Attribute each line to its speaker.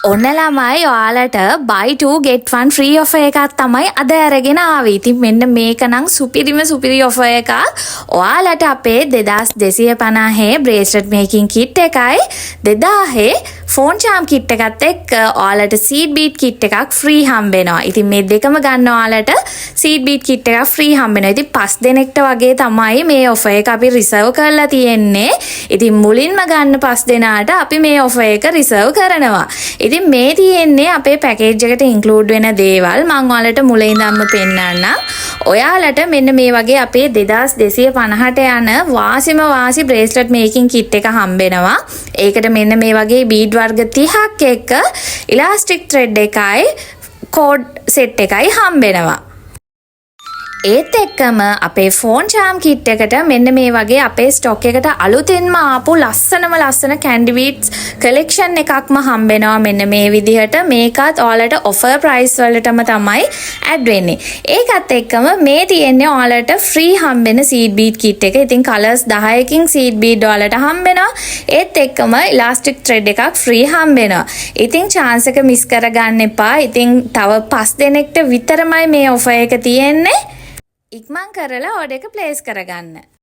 Speaker 1: ඔන්න ළමයි, ඔයාලට buy two get one free offer එකක් තමයි අද අරගෙන ආවේ. ඉතින් මෙන්න මේක නම් සුපිරිම සුපිරි offer එකක්. ඔයාලට අපේ 2250 bracelet making kit එකයි 2000 ෆෝන් චාම් කිට් එකත් එක්ක ඔයාලට සීඩ් බීඩ් කිට් එකක් ෆ්‍රී හම්බෙනවා. ඉතින් මේ දෙකම ගන්න ඔයාලට සීඩ් බීඩ් කිට් එකක් ෆ්‍රී හම්බෙනවා. ඉතින් පස් දෙනෙක්ට වගේ තමයි මේ ඔෆර් එක අපි රිසර්ව් කරලා තියෙන්නේ. ඉතින් මුලින්ම ගන්න පස් දෙනාට අපි මේ ඔෆර් එක රිසර්ව් කරනවා. ඉතින් මේ තියෙන්නේ අපේ පැකේජ් එකට ඉන්ක්ලූඩ් වෙන දේවල්. මං ඔයාලට මුල ඉඳන්ම පෙන්නන්නම්. ඔයාලට මෙන්න මේ වගේ අපේ 2250ට යන වාසිම වාසි බ්‍රේස්ලට් මේකින් කිට් එක හම්බෙනවා. ඒකට මෙන්න මේ වගේ බීඩ් වර්ග 30ක් එක්ක ඉලාස්ටික් ත්‍රෙඩ් එකයි කෝඩ් සෙට් එකයි හම්බෙනවා. ඒත් එක්කම අපේ ෆෝන් චාම් කිට් එකට මෙන්න මේ වගේ අපේ ස්ටොක් එකට අලුතින්ම ආපු ලස්සනම ලස්සන කැන්ඩි බීඩ්ස් කලෙක්ෂන් එකක්ම හම්බෙනවා මෙන්න මේ විදිහට. මේකත් ඔයාලට ඔෆර් ප්‍රයිස් වලටම තමයි ඇඩ් වෙන්නේ. ඒකත් එක්කම මේ තියෙන්නේ ඔයාලට ෆ්‍රී හම්බෙන සීඩ් බීඩ් කිට් එක. ඉතින් කලර්ස් 10කින් සීඩ් බීඩ් ඔයාලට හම්බෙනවා. ඒත් එක්කම ඉලාස්ටික් ත්‍රෙඩ් එකක් ෆ්‍රී හම්බෙනවා. ඉතින් චාන්ස් එක මිස් කරගන්න එපා. ඉතින් තව පස් දෙනෙක්ට විතරමයි මේ ඔෆර් එක තියෙන්නේ. ඉක්මන් කරලා ඕඩර් එක ප්ලේස් කරගන්න.